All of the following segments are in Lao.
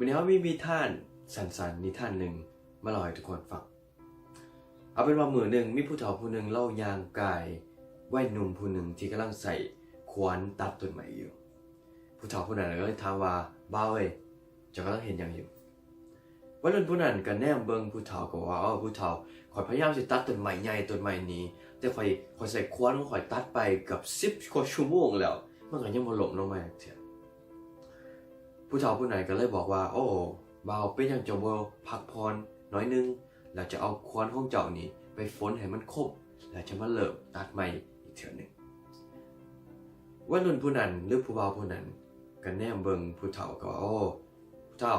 ວັນນີ້ເຮົາມີນິທານສັ້ນໆ ນິທານໜຶ່ງມາເລົ່າໃຫ້ທຸກຄົນຟັງ. ເອົາເປັນວ່າມື້ໜຶ່ງມີຜູ້ເຖົ້າຜູ້ໜຶ່ງ ລາວຍ່າງກາຍໄວໜຸ່ມຜູ້ໜຶ່ງທີ່ກຳລັງໃຊ້ຂວານຕັດຕົ້ນໄມ້ຢູ່. ຜູ້ເຖົ້າຜູ້ນັ້ນກໍເລີຍຖາມວ່າ ບ່າວເອີຍ ເຈົ້າກຳລັງເຮັດຫຍັງຢູ່? ໄວໜຸ່ມຜູ້ນັ້ນກໍແນມເບິ່ງຜູ້ເຖົ້າກໍວ່າ ເອົາ ຜູ້ເຖົ້າ ຂ້ອຍພະຍາຍາມຊິຕັດຕົ້ນໄມ້ໃຫຍ່ຕົ້ນໄມ້ນີ້ ແຕ່ຂ້ອຍ ຂ້ອຍໃຊ້ຂວານຂອງຂ້ອຍຕັດໄປເກືອບສິບກວ່າຊົ່ວໂມງແລ້ວ ມັນກໍຍັງບໍ່ລົ້ມລົງມາຈັກເທື່ອ. ຜູ້ເຖົ້າຜູ້ນັ້ນກໍເລີຍບອກວ່າ ໂອ້ ບ່າວ ເປັນຫຍັງເຈົ້າບໍ່ພັກຜ່ອນໜ້ອຍໜຶ່ງ ແລ້ວຈະເອົາຂວານຂອງເຈົ້ານີ້ໄປຝົນໃຫ້ມັນຄົມ ແລ້ວຈະມາເລີ່ມຕັດໃໝ່ອີກເທື່ອໜຶ່ງ. ໄວໜຸ່ມຜູ້ນັ້ນ ຫຼື ຜູ້ບ່າວຜູ້ນັ້ນ ກໍແນມເບິ່ງຜູ້ເຖົ້າກໍວ່າ ໂອ້ ຜູ້ເຖົ້າ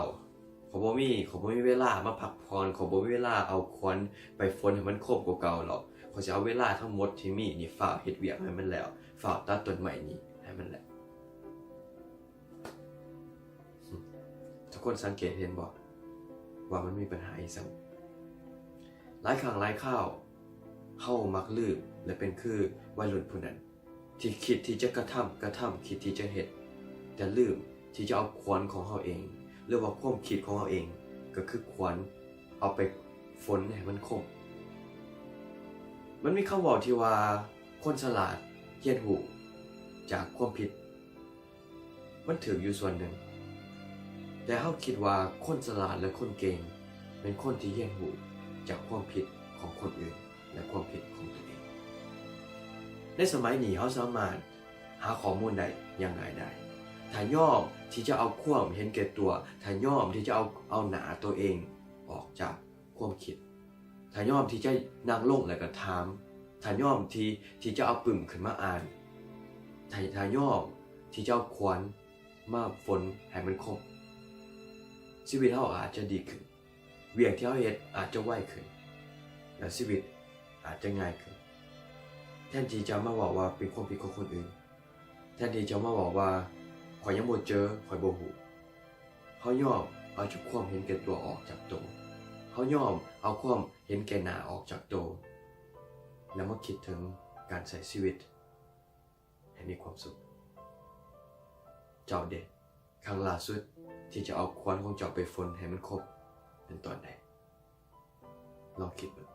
ຂ້ອຍບໍ່ມີ ຂ້ອຍບໍ່ມີເວລາມາພັກຜ່ອນ ຂ້ອຍບໍ່ມີເວລາເອົາຂວານໄປຝົນໃຫ້ມັນຄົມກວ່າເກົ່າດອກ ຂ້ອຍຊິເອົາເວລາທັງໝົດທີ່ມີນີ້ ຟ້າວເຮັດວຽກໃຫ້ມັນແລ້ວ ຟ້າວຕັດຕົ້ນໄມ້ນີ້ໃຫ້ມັນແລ້ວ. ທຸກຄົນສັງເກດເຫັນບໍ່ວ່າມັນມີບັນຫາອີ່ຫຍັງ? ຫຼາຍຄັ້ງຫຼາຍຄາວ ເຮົາມັກລືມ ແລະ ເປັນຄືໄວໜຸ່ມຜູ້ນັ້ນ ທີ່ຄິດທີ່ຈະກະທຳ ກະທຳ ຄິດທີ່ຈະເຮັດ ແຕ່ລືມທີ່ຈະເອົາຂວານຂອງເຮົາເອງ ຫຼືວ່າຄວາມຄິດຂອງເຮົາເອງ ກໍຄືຂວານ ເອົາໄປຝົນໃຫ້ມັນຄົມ. ມັນມີຄຳເວົ້າທີ່ວ່າ ຄົນສະຫຼາດຮຽນຮູ້ຈາກຄວາມຜິດ ມັນຖືກຢູ່ສ່ວນໜຶ່ງ, ແຕ່ເຮົາຄິດວ່າຄົນສະຫຼາດ ແລະ ຄົນເກັ່ງແມ່ນຄົນທີ່ຮຽນຮູ້ຈາກຄວາມຜິດຂອງຄົນອື່ນ ແລະ ຄວາມຜິດຂອງຕົວເອງ. ໃນສະໄໝນີ້ເຮົາສາມາດຫາຂໍ້ມູນໄດ້ຢ່າງງ່າຍດາຍ. ຖ້າຍອມທີ່ຈະເອົາຄວາມເຫັນແກ່ຕົວ, ຖ້າຍອມທີ່ຈະເອົາ ເອົາໜ້າຕົວເອງອອກຈາກຄວາມຄິດ, ຖ້າຍອມທີ່ຈະນັ່ງລົງແລ້ວກໍຖາມ, ຖ້າຍອມທີ່ ທີ່ຈະເອົາປຶ້ມຂຶ້ນມາອ່ານ, ຖ້າ ຖ້າຍອມທີ່ຈະເອົາຂວານມາຝົນໃຫ້ມັນຄົມ, ຊີວິດເຮົາອາດຈະດີຂຶ້ນ, ວຽກທີ່ເຮົາເຮັດອາດຈະໄວຂຶ້ນ ແລະ ຊີວິດອາດຈະງ່າຍຂຶ້ນ. ແທນທີ່ຈະມາເວົ້າວ່າເປັນຄວາມຜິດຂອງຄົນອື່ນ, ແທນທີ່ຈະມາເວົ້າວ່າ ຂ້ອຍຍັງບໍ່ເຈີ, ຂ້ອຍບໍ່ຮູ້, ເຮົາຍອມເອົາຈຸດຄວາມເຫັນແກ່ຕົວອອກຈາກໂຕ, ເຮົາຍອມເອົາຄວາມເຫັນແກ່ໜ້າອອກຈາກໂຕ ແລ້ວມາຄິດເຖິງການໃຊ້ຊີວິດໃຫ້ມີຄວາມສຸກ. ເຈົ້າເດ ຄັ້ງລ່າສຸດທີ່ເຈົ້າເອົາຂວານຂອງເຈົ້າໄປຝົນໃຫ້ມັນຄົມ ແມ່ນຕອນໃດ? ລອງຄິດເບິ່ງ.